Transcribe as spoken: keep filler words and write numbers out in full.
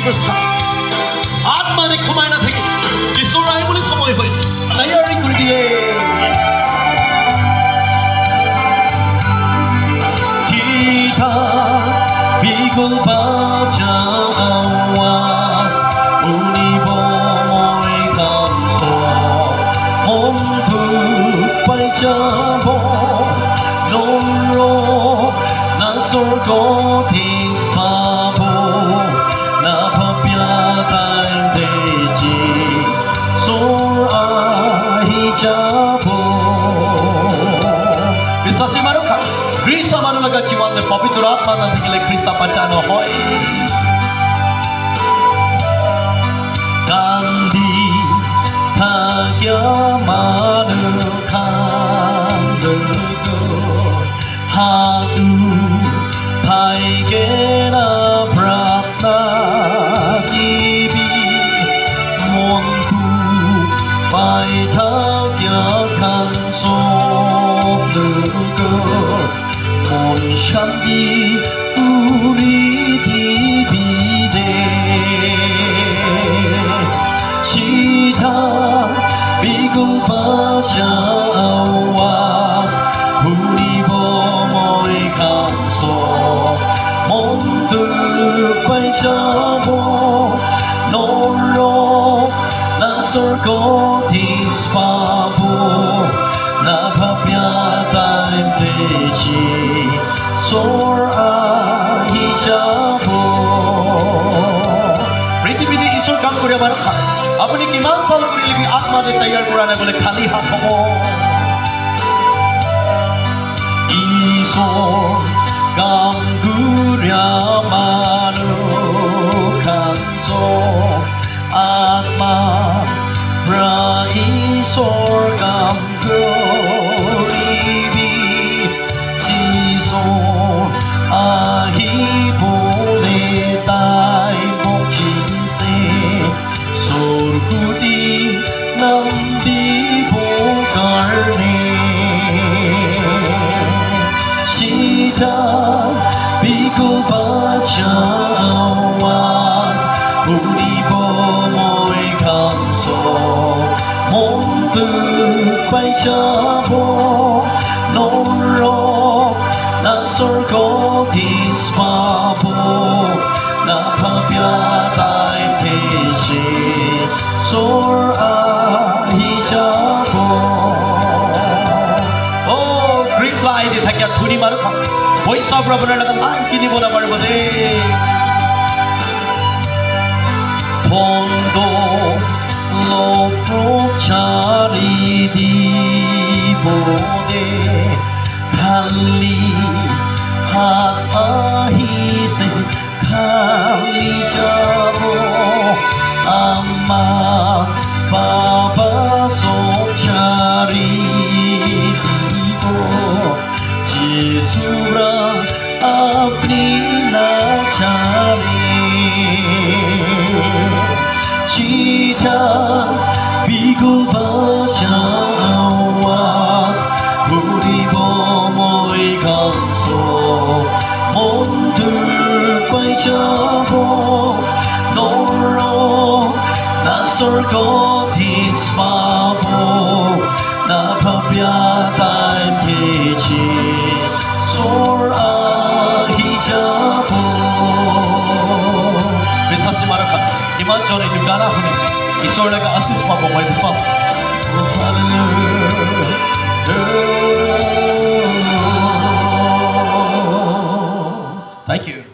Atma de khomai na thaki. Jisu rai bole somoy hoise. Tayari kuri diye. Jita bigul bacha awas unibo moi kanso mon tu pai jabo noro na sorgo tis pabo. Na bhabya time te Jisu ahi jabo. Biswasi manu khan, Krista manu laga jiwan te Pabitra Atma na thakile Krista bacha nohoi. Kandi thakya manu khan logo. Hatu thai kena pratna dibi mon tu pai thakya khan sob lugo mon shanti uri dibi de. Jita bigul bacha awas hunibo moi kanso mon tu pai jabo noro na sorgo tis pabo na bhabya time te Jisu ahi jabo. Prithibit te Isor kam kura manu khan, apuni kiman sal kurile bi atma te tayar kura nai bole khali hat hobo. Isor kam kura manu khan sob atma pra Isor kam kuribi. Jisu ahibole tai bokchise, sorgo te nam dibo karne. Jita bigul bacha awas hunibo moi kanso mon tu pai jabo noro na sorgo tis pabo na bhabya time te Jisur ahi jabo. Oh, green light de thakya dhuni manu khan, poisa para banai laga life kinibo na paribo de. Bhondo lopro chari dibo de, khali hat ahise, khali jabo. Ama baba sob chari dibo, Jisu para apni na chare. Jita bigul bacha awas hunibo moi kanso mon tu pai jabo noro na sorgo tis pabo. Na bhabya time te Jisur ahi jabo. Biswasi manu khan, iman jon etu gana hunise, Isor laga asis pabo moi biswas. Thank you.